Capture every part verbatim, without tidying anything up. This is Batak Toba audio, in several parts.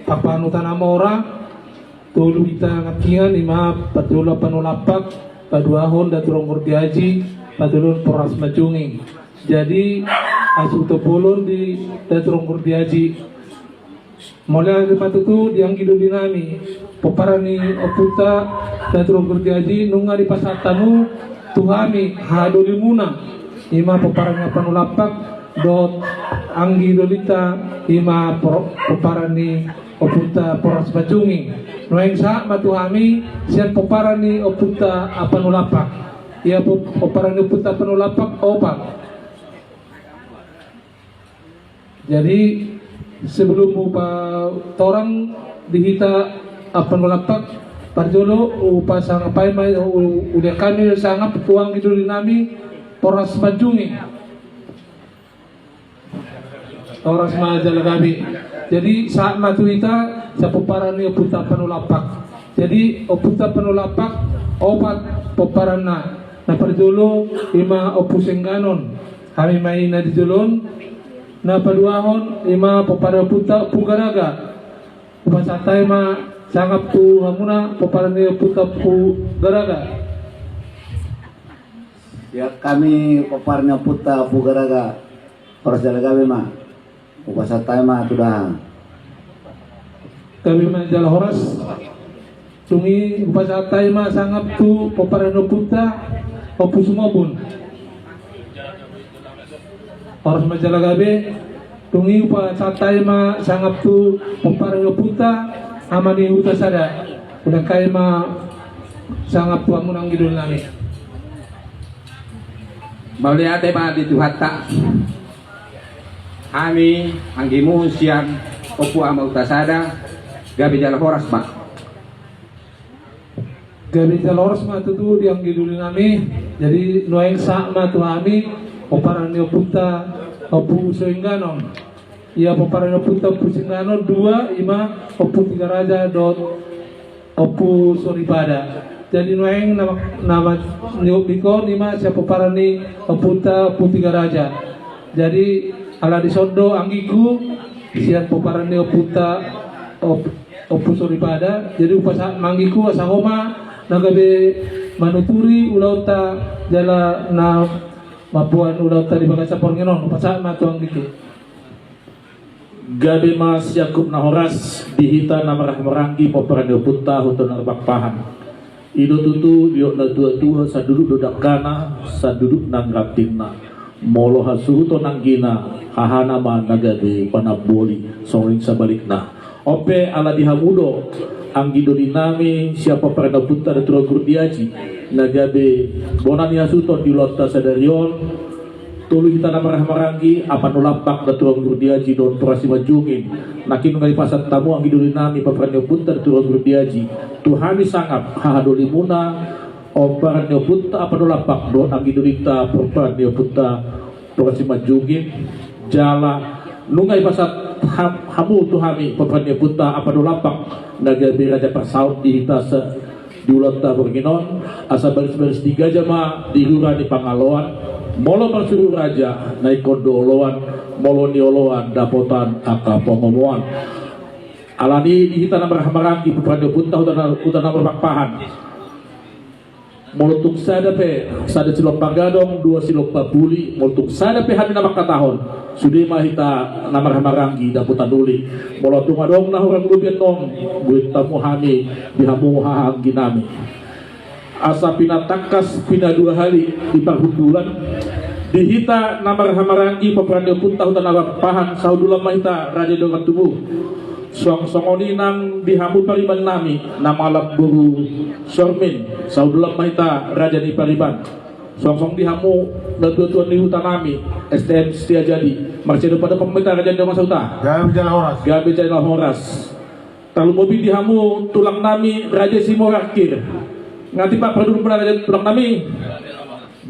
Papanutan Amora, tolu hita nangkiningan, ima parjolo Apanulapak, paduahon Datu Ronggur di Aji, patoluhon Poras Manjunging. Jadi, asuhuton bolon di Datu Ronggur di Aji. Mauliate ma tutu di anggi doli nami, pomparan ni ompunta Datu Ronggur di Aji, nunga dipasahat hamu tu hami haha dolimuna, ima pomparan ni Apanulapak, dohot anggi dolinta, ima por-, pomparan ni ompunta Poras Manjunging. Nuaeng sahat ma tu hami sian pomparan ni ompunta Apanulapak. Ia po-, pomparan ni ompunta Apanulapak opat. Jadi, sebelum hupatorang di hita Apanulapak, parjolo hupasangap hami ma, hu-, hulean hami sangap tu anggi doli nami Poras Manjunging. Horas ma jala gabe. Jadi, sahat ma tu hita sian pomparan ni ompunta Apanulapak. Jadi, ompunta Apanulapak opat pomparanna. Na parjolo ima Ompu Sengganon, hami ma i na di jolo on. Na paduahon ima pomparan ni ompunta Ompu Garaga. Hupasahat hami ma sangap tu hamuna pomparan ni ompunta Ompu Garaga. Ia hami pomparan ni ompunta Ompu Garaga, horas jala gabe ma. Hupasahat hami ma tu dahahang. Gabe ma jala horas. Dung i hupasahat hami ma sangap tu pomparan ni ompunta Ompu Sumobun. Horas ma jala gabe. Dung i hupasahat hami ma sangap tu pomparan ni ompunta Ama ni Huta Sada. Hulean hami ma sangap tu hamuna anggi doli nami. Mauliate ma di Tuhanta. Hami anggimu sian Ompu Ama Huta Sada, gabe jala horas ma. Gabe jala horas ma tutu di anggi doli nami. Jadi, nuaeng sahat ma tu hami pomparan ni ompunta Ompu Sengganon. Ia pomparan ni ompunta Ompu Sengganon dua, ima Ompu Tiga Raja dohot Ompu Soripada. Jadi, nuaeng nama, nama niop dikon ima sian pomparan ni ompunta Ompu Tiga Raja. Jadi, ala dison do anggingku sian pomparan ni ompunta Om-, Ompu Soripada. Jadi, hupasahat ma anggingku asa ho ma na gabe manuturi ulaonta jala na mamboan ulaonta di bagasan borngin on. Hupasahat ma tu anggingku. Gabe ma siangkup na horas di hita na marhaha maranggi pomparan ni ompunta Huta Narbakpahan. I do tutu didok na tua-tua, sanduduk do dangkana, sanduduk nang rantingna. Molo hasuhuton anggina, hahana ma na gabe panamboli, songon i sabalikna. On pe ala di hamu do anggi doli nami sian pomparan ni ompunta Datu Ronggur di Aji, na gabe bona ni hasuhuton di ulaonta sadari on. Tolu hita na marhaha maranggi, Apanulapak, Datu Ronggur di Aji dohot Poras Simanjunging. Nangkin nunga dipasahat hamu anggi doli nami pomparan ni ompunta Datu Ronggur di Aji tu hami sangap haha dolimuna, pomparan ni ompunta Apanulapak dohot anggi dolinta pomparan ni ompunta Poras Simanjunging. Jala nunga dipasahat ham-, hamu tu hami pomparan ni ompunta Apanulapak na gabe raja parsaut di hita sa- di ulaonta borngin on, asa baris-baris ni gaja ma di rura ni pangaloan, molo marsuru raja na ingkon do oloan, molo nioloan dapotan angka pangomoan. Alani i di hita na marhaha maranggi pomparan ni ompunta Huta Na-, Huta Narbakpahan. Molo tung sada pe, sada silompa gadong, dua silompa puli, molo tung sada pe hami na mangkatahon, sude ma hita na marhaha maranggi dapotan uli. Molo tung adong na hurang lobi annon, buat hamu hami di hamu haha anggi nami. Asa pinatangkas pinadua hali di parhundulan, di hita na marhaha maranggi pomparan ni ompunta Huta Narbakpahan, sahundulan ma hita raja dongan tubu. Suang songon i nang di hamu pariban nami, na malap boru Sormin, sahundulan ma hita raja ni pariban. Suang songon di hamu na tua-tua ni huta nami, S T M Setiajadi, marsiadopan-adopan ma hita raja ni dongan sahuta. Gabe jala horas. Gabe jala horas. Tarlumobi di hamu tulang nami Raja Simorangkir. Nga tipak parjolo muna raja tulang nami.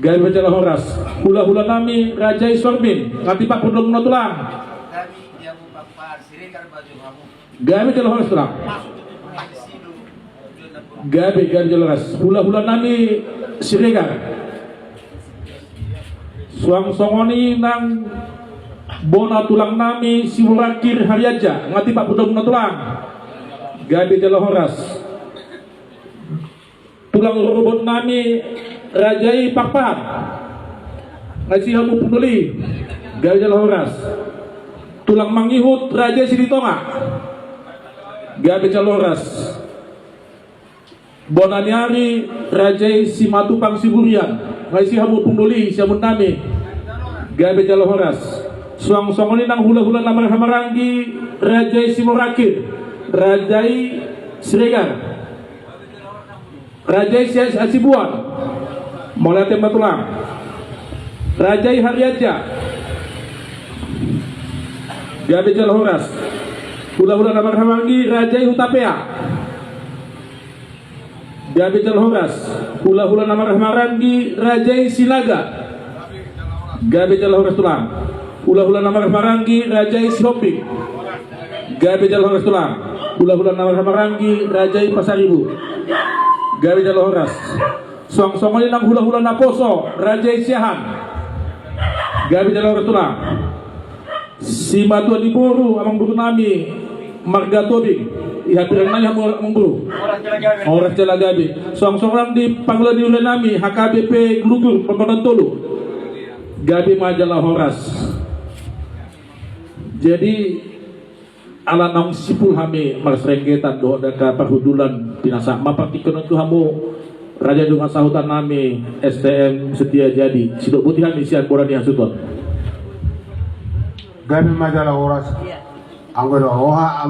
Gabe jala horas. Hula-hula nami Raja i Sormin. Nga tipak parjolo muna tulang. Gabe jala horas tulang. Gabe, gabe jala horas. Hula-hula nami Siregar. Suang songon i nang Bona tulang nami Simorangkir Harianja, nga tipak pudamuna tulang. Gabe jala horas. Tulang rorobot nami Raja i Pakpahan, nga disi hamu pundoli. Gabe jala horas. Tulang mangihut Raja i Silitonga. Gabe jala horas. Bona ni ari Raja i Simatupang Siburian, nga disi hamu pundoli, siamun nami. Gabe jala horas. Suang songon i nang hulahula na marhahamaranggi Raja i Simorangkir, Raja i Siregar, Raja i Sias Asibuan. Mauliate ma tulang. Raja i Harianja. Gabe jala horas. Hulahula na marhahamaranggi Raja i Hutapea. Gabe jala horas. Hulahula na marhahamaranggi Raja i Sinaga. Gabe jala horas tulang. Hulahula na marhahamaranggi Raja i Sihombing. Gabe jala horas tulang. Hulahula na marhahamaranggi Raja i Pasaribu. Gabe jala horas. Suang songon i nang hulahula naposo Raja i Siahaan. Gabe jala horas tulang. Simatua ni boru, amangboru nami marga Tobing, iha pirangnami hamu amangboru. Horas jala gabe. Suang songon i nang di pangula ni huria nami H K B P Glugur Pambanan Tolu. Gabe ma jala horas. Jadi ala naung simpul hami marsirenggetan dohot angka parhundulan, pinasahat ma partingkian on tu hamu raja ni dongan sahuta nami S T M Setia Jadi. Sidok boti hami sian bona ni hasuhuton. Gabe ma jala horas. Anggo do roha